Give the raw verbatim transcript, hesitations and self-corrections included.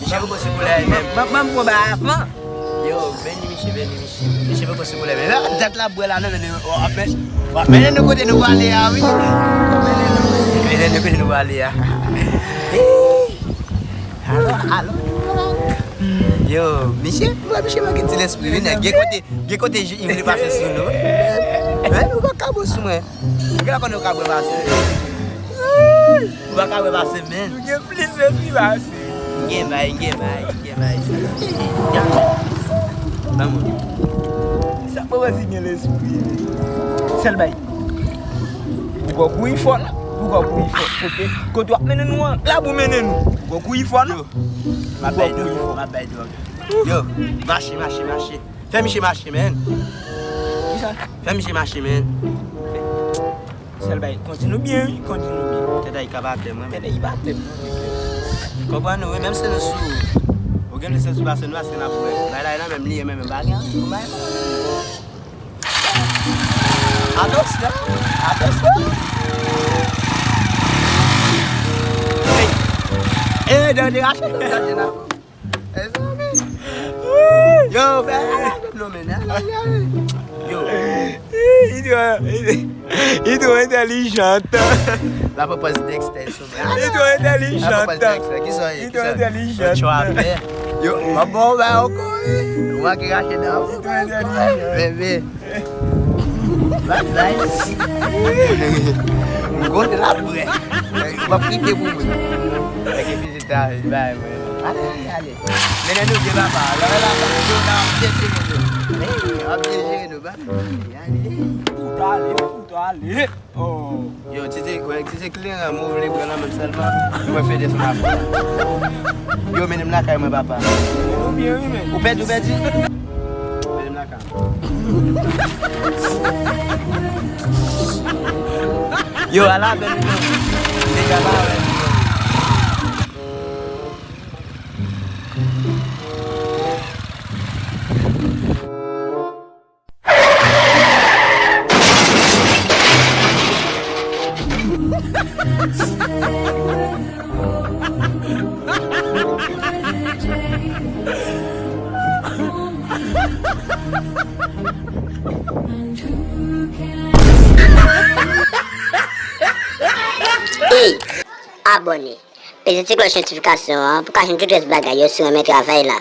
Misye poko sou koulè menm. Ban m pran ba avan. Yo, beni misye, beni misye. Misye poko sou koulè menm. Dat la bwè la non, men w ap men, w ap mennen nou kote nou prale a, wi. Mennen nou kote nou prale a. Alo, alo. Yo, misye, mwen misye manke ti lespri, wi, nèg. Gen kote, gen kote je, li vle pase sou nou. Men, ou pa ka bon sou mwen. Ou gen konn ou ka bwè pase. Ou pa ka bwè pase, men. Ou gen plis lespri pase. M gen bay, m gen bay, m gen bay. Ban mwen. Sa poko si gen lespri. Sèl bay. Ou gò kouri fò la. Ou gò kouri fò. Kote, kote w ap mennen nou an, la pou mennen nou. Ou gò kouri fò non. M ap bay dwòg, m ap bay dwòg. Yo, mache, mache, mache. Fè misye mache, men. Kisa? Fè misye mache, men. Sèl bay, kontinye byen, wi, kontinye byen. Tèt a yi ka pa atè mwen, men. Tèt a yi pa atè mwen, men. Konprann nou, wi, menm si nou sou. Ou gen lè se sou pase nou, aske n ap wè. Bay la, la, menm li ye, menm, menm bagay. Ou bay. Atansyon, atansyon. Ey, ey, danje, rache, danje, la. Mezanmi. Yo, fè, ala, non, men, ala, ala. Yo. Li twò, li twò entèlijan. La papa Dexter sou mwen. Li twò entèlijan. La papa Dexter, ki sa ye? Li twò entèlijan. Yo, mwen bon, ba, ankò, wi. Ou pa ki rache nan. Li twò entèlijan. Bebe. Bye bye. M konn la prè. M ap kite pou mwen. Nèg ki vizit la, bay mwen. Ale, ale, ale. Mennen nou vye papa. Lè la, nou ap byen jere nou. Ey, ap byen jere nou, ba. Ale, ale. Fout ale, fout ale. Oh. Yo, ti se, wè, ti se kleren, move li pran nan menm sèlman. Mwen fede sou mafya. Yo, mennen m lakay mwen, papa. Ou byen, wi, men. Ou pèdi, ou pèdi? Mennen m lakay mwen. Yo, ala bèl, yo. Deja la, wè. Ey, abòne. Peze ti klòch notifikasyon an pou w ka jwenn tout rès bagay yo si w renmen travay la.